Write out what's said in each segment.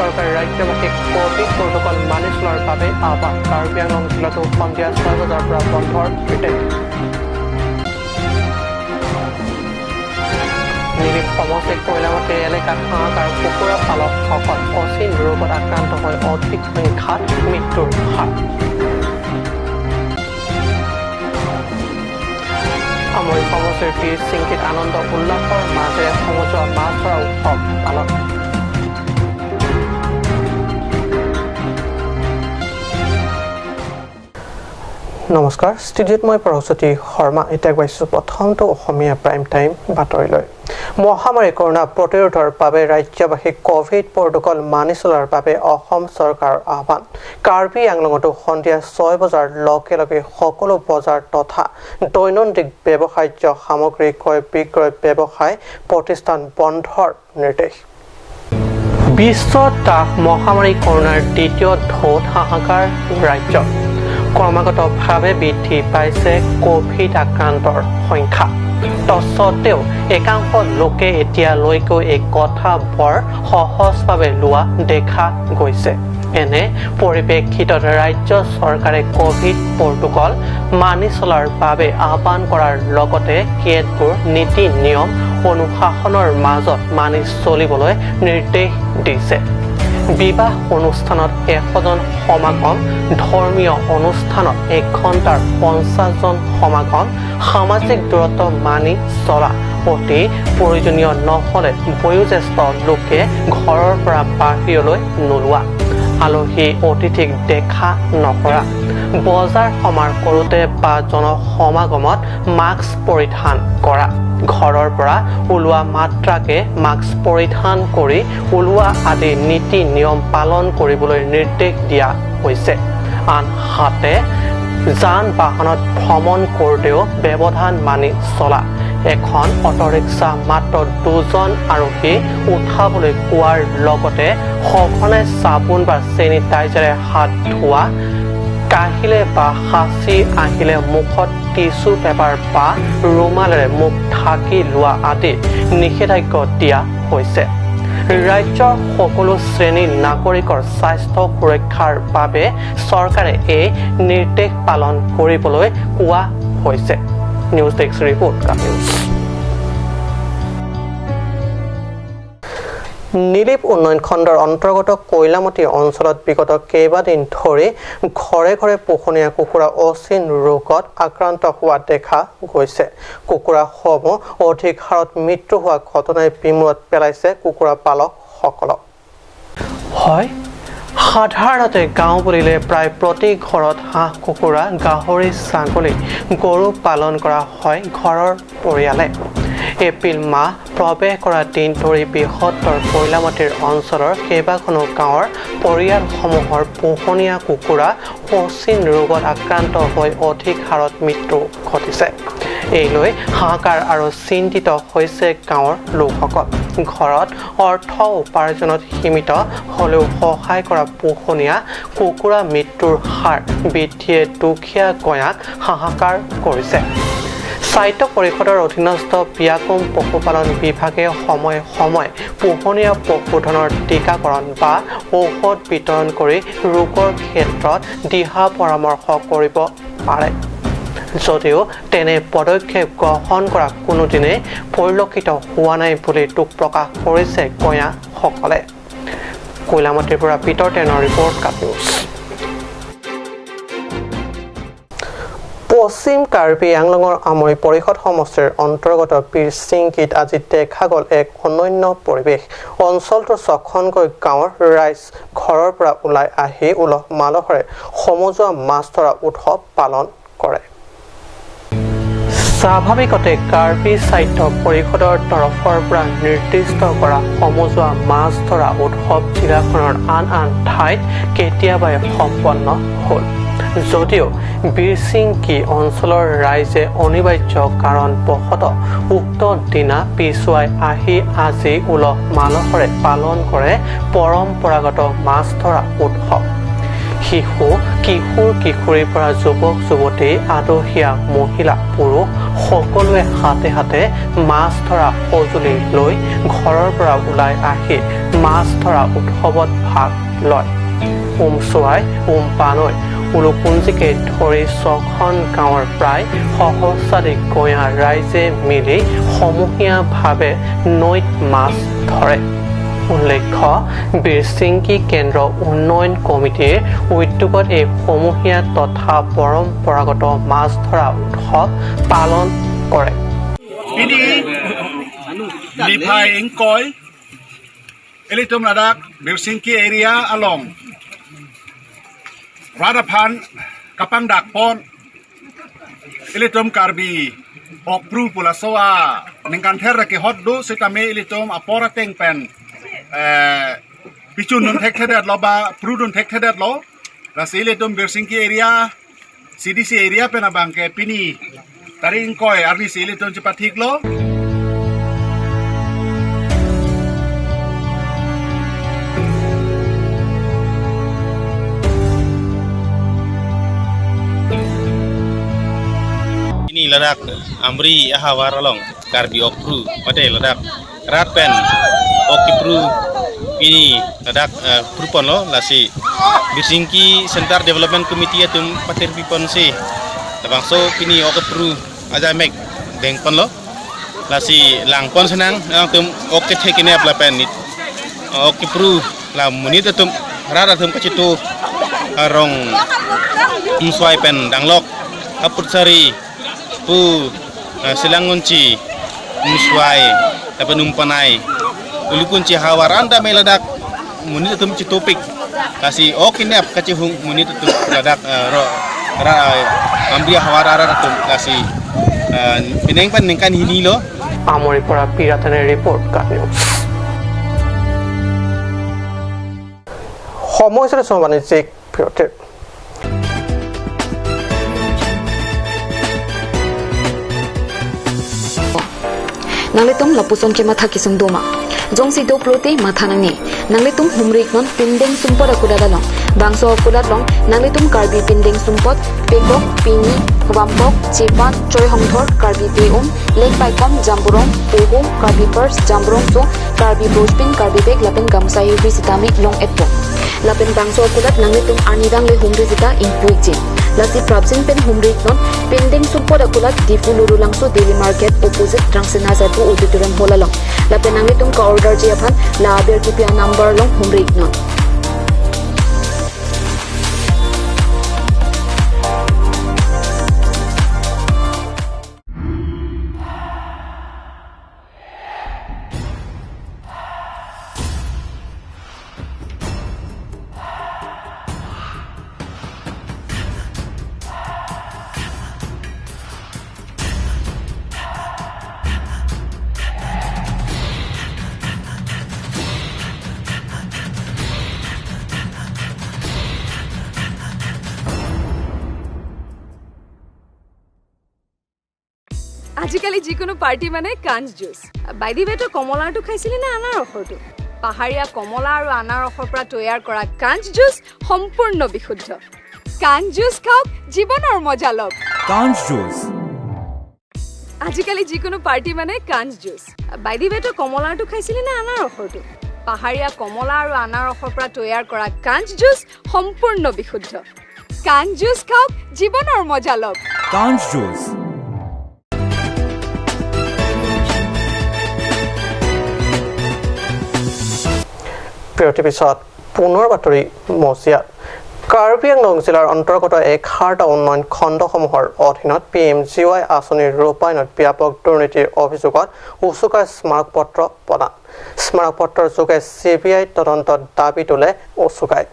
চৰকাৰে ৰাজ্যবাসীক Covid protocol মানি চলাৰ বাবে আহ্বান। কাৰ্বি আংলং জিলাতো সন্ধিয়া 6 বজাৰ পৰা বন্ধৰ নিৰ্দেশ। নিলিপ সমষ্টিৰ কয়লামাটিৰ এলেকাত হাঁহ আৰু কুকুৰা পালকসকল অচিন ৰোগত আক্ৰান্ত হৈ অধিক সংখ্যাত মৃত্যুৰ হাৰ। আমৰি সমষ্টিৰ বীৰ চিংকিত আনন্দ উল্লাসৰ মাজেৰে সমজুৱা মাছ ধৰা উৎসৱ পালন। নমস্কাৰ, ষ্টুডিঅ'ত মই পৰশজ্যোতি শৰ্মা। এতিয়া গৈছোঁ প্ৰথমটো অসমীয়া প্ৰাইম টাইম বাতৰিলৈ। মহামাৰী কৰোণা প্ৰতিৰোধৰ বাবে ৰাজ্যবাসীক ক'ভিড প্ৰট'কল মানি চলাৰ বাবে অসম চৰকাৰৰ আহ্বান। কাৰ্বি আংলঙতো সন্ধিয়া 6 বজাৰ লগে লগে সকলো বজাৰ তথা দৈনন্দিন ব্যৱহাৰ্য সামগ্ৰী ক্ৰয় বিক্ৰয় ব্যৱসায় প্ৰতিষ্ঠান বন্ধৰ নিৰ্দেশ। বিশ্বত্ৰাস মহামাৰী কৰোণাৰ দ্বিতীয় ঢৌত হাহাকাৰ ৰাজ্য। ক্ৰমাগতভাৱে বৃদ্ধি পাইছে ক'ভিড আক্ৰান্তৰ সংখ্যা। তৎসত্বেও একাংশ লোকে এতিয়ালৈকে এই কথা বৰ সহজভাৱে লোৱা দেখা গৈছে। এনে পৰিপ্ৰেক্ষিতত ৰাজ্য চৰকাৰে ক'ভিড প্ৰট'কল মানি চলাৰ বাবে আহ্বান কৰাৰ লগতে কেতবোৰ নীতি নিয়ম অনুশাসনৰ মাজত মানি চলিবলৈ নিৰ্দেশ দিছে। বিবাহ অনুষ্ঠানত 100 জন সমাগম, ধৰ্মীয় অনুষ্ঠানত 1 ঘণ্টাৰ 50 জন সমাগম, সামাজিক দূৰত্ব মানি চলা, অতি প্ৰয়োজনীয় নহ'লে বয়োজ্যেষ্ঠ লোকে ঘৰৰ পৰা বাহিৰলৈ নোলোৱা, আলহী অতিথিক দেখা নকৰা, বজাৰ সমাৰ কৰোঁতে বা জনসমাগমত মাস্ক পৰিধান কৰা, ঘৰৰ পৰা ওলোৱা মাত্ৰাকে মাস্ক পৰিধান কৰি ওলোৱা আদি নীতি নিয়ম পালন কৰিবলৈ নিৰ্দেশ দিয়া হৈছে। আনহাতে যান বাহনত ভ্ৰমণ কৰোঁতেও ব্যৱধান মানি চলা, এখন অটৰিক্সা মাত্ৰ দুজন আৰোহী উঠাবলৈ কোৱাৰ লগতে সঘনাই চাবোন বা চেনিটাইজাৰে হাত ধোৱা, কাহিলে বা হাঁচি আহিলে মুখত টিচু পেপাৰ বা ৰুমালেৰে মুখ ঢাকি লোৱা আদি নিষেধাজ্ঞা দিয়া হৈছে। ৰাজ্যৰ সকলো শ্ৰেণীৰ নাগৰিকৰ স্বাস্থ্য সুৰক্ষাৰ বাবে চৰকাৰে এই নিৰ্দেশ পালন কৰিবলৈ কোৱা হৈছে। News desk report, news. Nilip উন্নয়ন খণ্ডৰ অন্তৰ্গত কয়লামাটি অঞ্চলত বিগত কেইবাদিন ধৰি ঘৰে ঘৰে পোহনীয়া কুকুৰা অচিন ৰোগত আক্ৰান্ত হোৱা দেখা গৈছে। কুকুৰাসমূহ অধিক হাৰত মৃত্যু হোৱা ঘটনাই বিমূৰত পেলাইছে কুকুৰা পালকসকলক। হয়, সাধাৰণতে গাঁও বুলিলে প্ৰায় প্ৰতি ঘৰত হাঁহ, কুকুৰা, গাহৰি, ছাগলী, গৰু পালন কৰা হয় ঘৰৰ পৰিয়ালে। এপ্ৰিল মাহ প্ৰৱেশ কৰা দিন ধৰি বৃহত্তৰ কয়লামাটিৰ অঞ্চলৰ কেইবাখনো গাঁৱৰ পৰিয়ালসমূহৰ পোহনীয়া কুকুৰা অচিন ৰোগত আক্ৰান্ত হৈ অধিক হাৰত মৃত্যু ঘটিছে। এই লৈ হাহাকাৰ আৰু চিন্তিত হৈছে গাঁৱৰ লোকসকল। ঘৰত অৰ্থ উপাৰ্জনত সীমিত হ'লেও সহায় কৰা পোহনীয়া কুকুৰা মৃত্যুৰ হাৰ বৃদ্ধিয়ে দুখীয়া গঞাক হাহাকাৰ কৰিছে। স্বায়ত্ত পৰিষদৰ অধীনস্থ বিয়াকুম পশুপালন বিভাগে সময়ে সময়ে পোহনীয়া পশুধনৰ টীকাকৰণ বা ঔষধ বিতৰণ কৰি ৰোগৰ ক্ষেত্ৰত দিহা পৰামৰ্শ কৰিব পাৰে যদিও তেনে পদক্ষেপ গ্ৰহণ কৰা কোনোদিনেই পৰিলক্ষিত হোৱা নাই বুলি দুখ প্ৰকাশ কৰিছে গঞাসকলে। কয়লামাটিৰ পৰা পিটৰ টেনৰ ৰিপৰ্ট, কাপ নিউজ। পশ্চিম কাৰ্বি আংলঙৰ আমৰি পৰিষদ সমষ্টিৰ অন্তৰ্গত বীৰচিংকিত আজি দেখা গ'ল এক অনন্য পৰিৱেশ। অঞ্চলটোৰ ছখনকৈ গাঁৱৰ ৰাইজ ঘৰৰ পৰা ওলাই আহি উলহ মালহেৰে সমজুৱা মাছ ধৰা উৎসৱ পালন কৰে। স্বাভাৱিকতে কাৰ্বি স্বায়ত্ত পৰিষদৰ তৰফৰ পৰা নিৰ্দিষ্ট কৰা সমজুৱা মাছ ধৰা উৎসৱ জিলাখনৰ আন আন ঠাইত কেতিয়াবাই সম্পন্ন হ'ল যদিও বীৰচিংকি অঞ্চলৰ ৰাইজে অনিবাৰ্য কাৰণবশতঃ উক্ত দিনা পিছুৱাই আহি আজি উলহ মালহেৰে পালন কৰে পৰম্পৰাগত মাছ ধৰা উৎসৱ। শিশু, কিশোৰ কিশোৰীৰ পৰা যুৱক যুৱতী, আদহীয়া মহিলা পুৰুষ সকলোৱে হাতে হাতে মাছ ধৰা সঁজুলি লৈ ঘৰৰ পৰা ওলাই আহি মাছ ধৰা উৎসৱত ভাগ লয়। উমচুৱাই, উমপানৈ, উলুপুঞ্জীকে ধৰি ছখন গাঁৱৰ প্ৰায় সহস্ৰাধিক গঞা ৰাইজে মিলি সমূহীয়াভাৱে নৈত মাছ ধৰে। উল্লেখ্য, বীৰচিংকি কেন্দ্ৰ উন্নয়ন কমিটিৰ উদ্যোগত এই সমূহীয়া তথা পৰম্পৰাগত মাছ ধৰা উৎসৱ পালন কৰে। Radapan kapang dakpon ilitum karbi okpru pulasoa ningkan thera ke hot do sitame ilitum apora tengpen pichun nun thek thedat lo ba pru dun thek thedat lo rasi ilitum Birsingki area CDC area pena bangke pini taring koi arni si ilitum cepat thik lo. Ini ladak amri ahawar along karbi okpru ode ladak ratpen okipru ini ladak prupon lo lasi Birsingki Center Development Committee atum patir pipon si labangso pini okipru ajamek dengpon lo lasi langpon senang tum oke thekine aplapen nit okipru la munit atum raratum kachitu rong mswai pen danglok aputsari pu silangunci muswai tapi numpanai ulukunci hawaranda meladak munit tum citopik kasih oke nap kacihung munit tum ladak ro ra ambria hawarara tum kasih pineng pan nengkan hini lo. Amri পৰা পিৰাতানে report, কাট news. সময় বাণিজ্যিক বিৰতিৰ। Nangletum lapuson ke matha kisung doma jongsi do plote matha nangni nangletum humrik non pindeng sumpot akuda long bangso akudat long nangletum karbi pindeng sumpot pekok pini wampok chepan choi hongthor karbi peum lek paikom jamburong poho karbi pers jamburong so karbi brospin karbi bek lapen gamsa hi sitami long etpo lapen bangso akudat nangletum arnidang le humri jita inpuije lasi prabjin pen humrik non pending sumpot akulat difu luru langso daily market opposite rangsena jabu auditorium holalong lapen nangletum ka order je aphan la aber kipia number long humrik non. আজিকালি যিকোনো party মানে কাঞ্চ juice. By the ৱে, তই কমলাটো খাইছিলি নে আনাৰসৰটো? পাহাৰীয়া কমলা আৰু আনাৰসৰ পৰা তৈয়াৰ কৰা কাঞ্চ জুচ সম্পূৰ্ণ বিশুদ্ধ। কাঞ্চ জুচ খাওক, জীৱনৰ মজা লওক। কাঞ্চ জুচ। আজিকালি যিকোনো পাৰ্টি মানে কাঞ্চ জুচ। বাই the ৱে, তই কমলাটো খাইছিলি নে আনাৰসৰটো? পাহাৰীয়া কমলা আৰু আনাৰসৰ পৰা তৈয়াৰ কৰা কাঞ্চ জুচ সম্পূৰ্ণ বিশুদ্ধ। কাঞ্চ জুচ খাওক, জীৱনৰ মজা লওক। কাঞ্চ জুচ। বিৰতিৰ পিছত পুনৰ বাতৰি মজিয়াত। কাৰ্বি আংলং জিলাৰ অন্তৰ্গত 11টা উন্নয়ন খণ্ডসমূহৰ অধীনত PMGY আঁচনিৰ ৰূপায়ণত ব্যাপক দুৰ্নীতিৰ অভিযোগত উচুকাৰ স্মাৰকপত্ৰ প্ৰদান। স্মাৰকপত্ৰৰ যোগে CBI তদন্তত দাবী তোলে উচুকাই।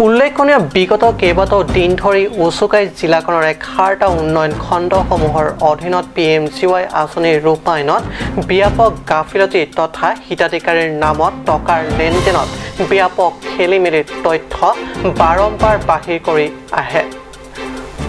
উল্লেখনীয়, বিগত কেইবাটাও দিন ধৰি উচুকাই জিলাখনৰ 11টা উন্নয়ন খণ্ডসমূহৰ অধীনত PMGY আঁচনিৰ ৰূপায়ণত ব্যাপক গাফিলতি তথা হিতাধিকাৰীৰ নামত টকাৰ লেনদেনত ব্যাপক খেলিমেলিৰ তথ্য বাৰম্বাৰ বাহিৰ কৰি আহে।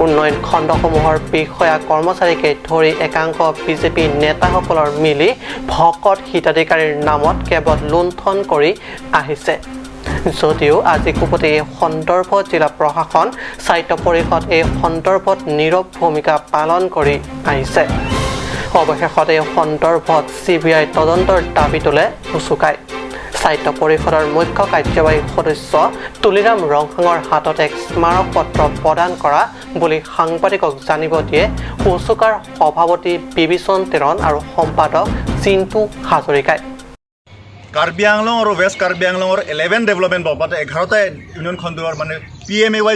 উন্নয়ন খণ্ডসমূহৰ বিষয়া কৰ্মচাৰীকে ধৰি একাংশ বিজেপি নেতাসকলৰ মিলি ভকত হিতাধিকাৰীৰ নামত কেৱল লুণ্ঠন কৰি আহিছে। যদিও আজি কোপতে এই সন্দৰ্ভত জিলা প্ৰশাসন স্বায়ত্ত পৰিষদ এই সন্দৰ্ভত নীৰৱ ভূমিকা পালন কৰি আহিছে। অৱশেষত এই সন্দৰ্ভত CBI তদন্তৰ দাবী তোলে উচুকাই। স্বায়ত্ত পৰিষদৰ মুখ্য কাৰ্যবাহী সদস্য তুলিৰাম ৰংহাঙৰ হাতত এক স্মাৰক পত্ৰ প্ৰদান কৰা বুলি সাংবাদিকক জানিব দিয়ে উচুকাৰ সভাপতি বিবিচন তেৰণ আৰু সম্পাদক চিন্তু হাজৰিকাই। কাৰ্বি আংলং আৰু ৱেষ্ট কাৰ্বি আংলঙৰ 11 ডেভেলপমেণ্ট বৰ্ড 11টা ইউনিয়ন খণ্ডৰ মানে PMAY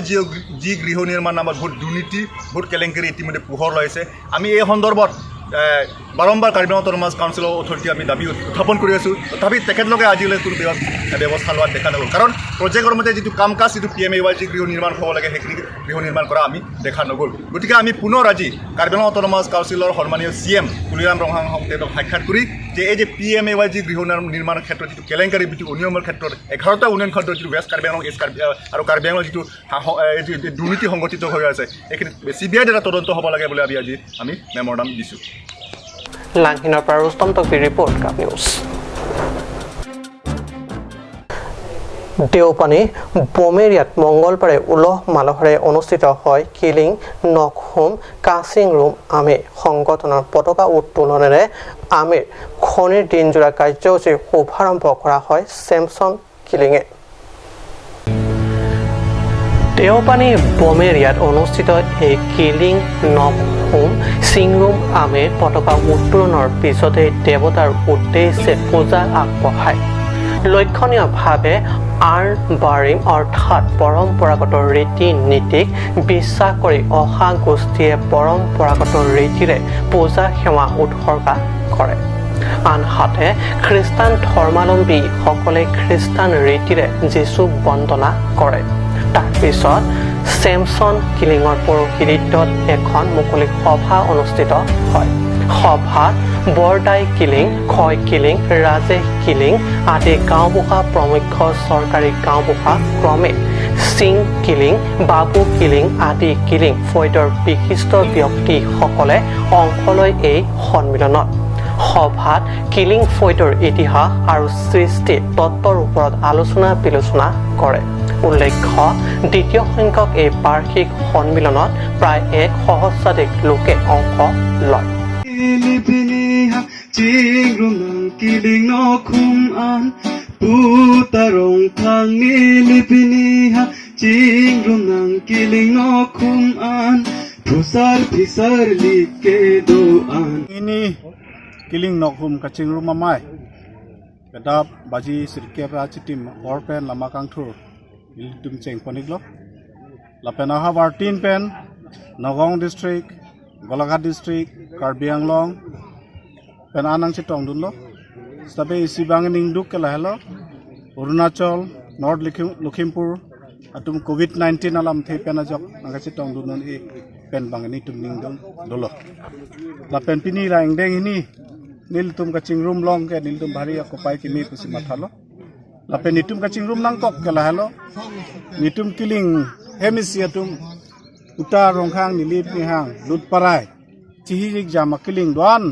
যি গৃহ নিৰ্মাণ নামত বহুত দুৰ্নীতি বহুত কেলেংকাৰী ইতিমধ্যে পোহৰ লৈছে। আমি এই সন্দৰ্ভত বাৰম্বাৰ কাৰ্বি আংলং অট'নমাছ কাউন্সিলৰ অথৰিটি আমি দাবী উত্থাপন কৰি আছোঁ। তথাপি তেখেতলোকে আজিলৈ কোনো ব্যৱস্থা লোৱা দেখা নগ'ল। কাৰণ প্ৰজেক্টৰ মতে যিটো কাম কাজ যিটো PMAY যি গৃহ নিৰ্মাণ হ'ব লাগে সেইখিনি গৃহ নিৰ্মাণ কৰা আমি দেখা নগ'ল। গতিকে আমি পুনৰ আজি কাৰ্বি আংলং অট'নমাছ কাউন্সিলৰ সন্মানীয় CM Tuliram Ronghang তেওঁক সাক্ষাৎ কৰি যে এই যে PMAY যি গৃহ নিৰ্মাণৰ ক্ষেত্ৰত যিটো কেলেংকাৰী যিটো অনিয়মৰ ক্ষেত্ৰত 11টা উন্নয়ন খণ্ডৰ যিটো ৱেষ্ট কাৰ্বি আংলং ইষ্ট কাৰ্বি আৰু কাৰ্বি আংলং যিটো দুৰ্নীতি সংগঠিত হৈ আছে এইখিনি CBI দ্বাৰা তদন্ত হ'ব লাগে বুলি আমি আজি আমি মেম'ৰেণ্ডাম দিছোঁ। লাংহিনৰ পৰা ৰুস্তম টকবিৰ ৰিপৰ্ট, কাপ নিউজ। দেওপানী বমেৰিয়াত মঙ্গলবাৰে উলহ মালহেৰে অনুষ্ঠিত হয় কিলিং নকহুম কাচিং ৰুম আমে সংগঠনৰ পতাকা উত্তোলনেৰে আমেৰ খনিৰ দিনজোৰা কাৰ্যসূচীৰ শুভাৰম্ভ কৰা হয় চেমছন কিলিঙে। দেওপানী বমেৰিয়াত অনুষ্ঠিত এই কিলিং নকহুম চিংৰুম আমেৰ পতাকা উত্তোলনৰ পিছতে দেৱতাৰ উদ্দেশ্যে পূজা আগবঢ়ায়। লক্ষণীয়ভাৱে আৰ্ণ বাৰিম অৰ্থাৎ পৰম্পৰাগত ৰীতি নীতিক বিশ্বাস কৰি অহা গোষ্ঠীয়ে পৰম্পৰাগত ৰীতিৰে পূজা সেৱা উৎসৰ্গা কৰে। আনহাতে খ্ৰীষ্টান ধৰ্মাৱলম্বীসকলে খ্ৰীষ্টান ৰীতিৰে যীচুক বন্দনা কৰে। তাৰপিছত চেমছন কিলিঙৰ পৌৰোহিত্যত এখন মুকলি সভা অনুষ্ঠিত হয়। সভাত বৰদাই কিলিং, খয় কিলিং, ৰাজেশ কিলিং আদি গাঁওবুঢ়া প্ৰমুখ্য চৰকাৰী গাঁওবুঢ়া ক্ৰমে সিং কিলিং, বাবু কিলিং আদি কিলিং ফৈদৰ বিশিষ্ট ব্যক্তিসকলে অংশ লয় এই সন্মিলনত। সভাত কিলিং ফৈদৰ ইতিহাস আৰু সৃষ্টি তত্ত্বৰ ওপৰত আলোচনা বিলোচনা কৰে। উল্লেখ্য দ্বিতীয় সংখ্যক এই বাৰ্ষিক সন্মিলনত প্ৰায় 1 সহস্ৰাধিক লোকে অংশ লয়। Kiling nokhum kaching rum amai kedap baji sirkep ra chitim orpen lama kangthur ilitum cheng paniklo lapena ha 14 pen Nagaon district Golaghat district Karbi Anglong pen anang chitong dunlo sabe isibang ningduk ke lahelo Arunachal North Lakhimpur atum COVID-19 alam the pen ajok nang chitong dun e pen bangani tum ningdung dolo lapen pini la engdeng ini nil tum kaching room long ke nil tum bhari ko pai kimi pusi mathalo lapen nitum kaching room nang kok ke lahelo nitum kiling hemisi atum uta ronghang nilip nihang lut parai chihirik jama kiling duan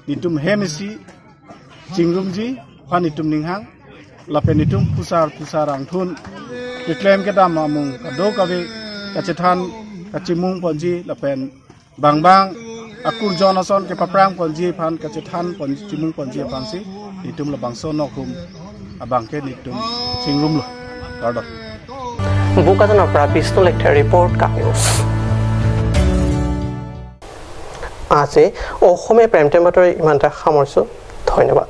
nitum hemisi chingrum ji phan nitum ninghang lapen nitum pusar pusar angthun diklaim ke dam amung kado kabe kachethan kachimung ponji lapen bang bang akur jonason ke paprang ponji phan kachethan ponji chimung ponji phansi nitum la bangso nokhum abang ke nitum chingrum lo tardo বোকাজানৰ পৰা Bishnu লেখথেৰ report, Cap news. আজি অসমীয়া prime time বাতৰি ইমানতে সামৰিছোঁ। ধন্যবাদ।